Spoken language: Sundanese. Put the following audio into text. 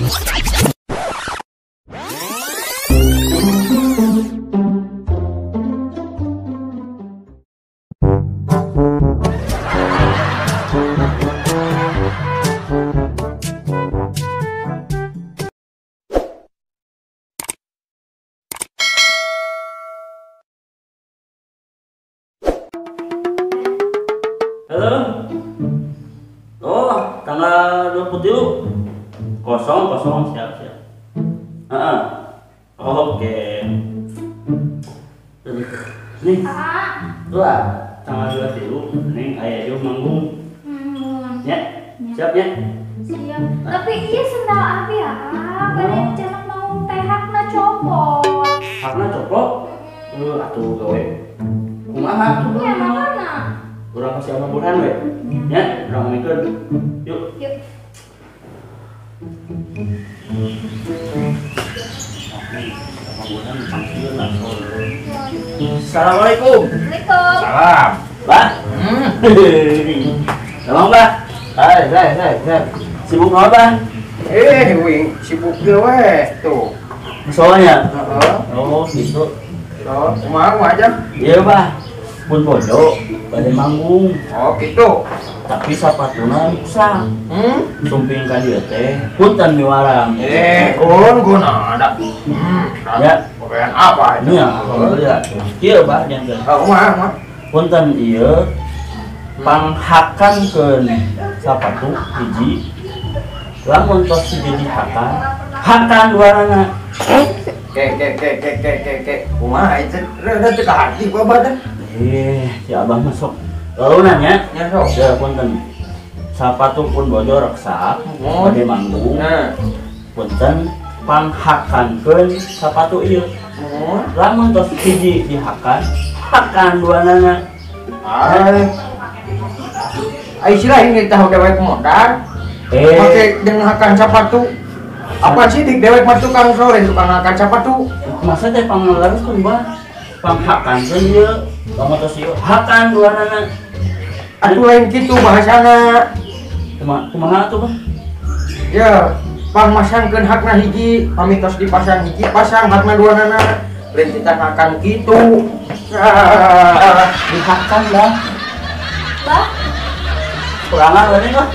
Halo. Oh, tanggal 23. Kosong, kosong, siap, siap. Heeh. Oke. Nih. Tuh, tanggal 23 neng aya jauh manggung. Ya. Siap ya? Siap. Tapi iya sendal abi ya. Bade cenah mau teh hakna copot. Hakna copot? Atuh gawe. Kumaha tuh? Ya, makana. Urang kasih sama Burhan we. Ya, urang ngomongkeun. Yuk. Yuk. Assalamualaikum. Waalaikumsalam. Salam. Bah. Salam, Bah. Hai, hai, hai, hai. Sibuk apa, Bah? Wing sibuk ge we tuh. Soalnya. Heeh. Oh, gitu. So, kumaha aja? Iya, Bah. Pun bodoh, bade manggung. Oh, gitu. Tapi sapatuna rusak. Sumping ka dieu teh, punten miwarang. Kun guna ada. Ya, pakaian apa itu? Nya, alhamdulillah. Kieu Bah janten. Oh, kumaha, kumaha? Punten ieu panghakankeun sapatu hiji. Lamun tos hiji dihakan, hakan duarana. Ke ke ke ke ke ke ke. Kumaha itu? Rada teu kaharti ku abah teh. Si abah masuk. Lalu nanya, ya sok. Ya punten. Sapatu pun bojo reksak, bade manggung. Punten panghakankeun sapatu ieu. Lamun tos hiji dihakan, hakan duanana. Ai. Ai sila ini tahu dewek modal. Make jeung hakan sapatu. Apa sih dik dewek mah tukang sore tukang hakan sapatu. Masa teh panglereskeun bah. Panghakankeun ieu. Lamun tos ieu hakan duanana. Atuh lain kitu bahasana. Kumaha atuh, Bah? Ya, pangmasangkeun hakna hiji, pami tos dipasang hiji, pasang hakna duanana. Lain kita hakan kitu. Dihakan, Bah. Bah. Kurangan lain, Bah.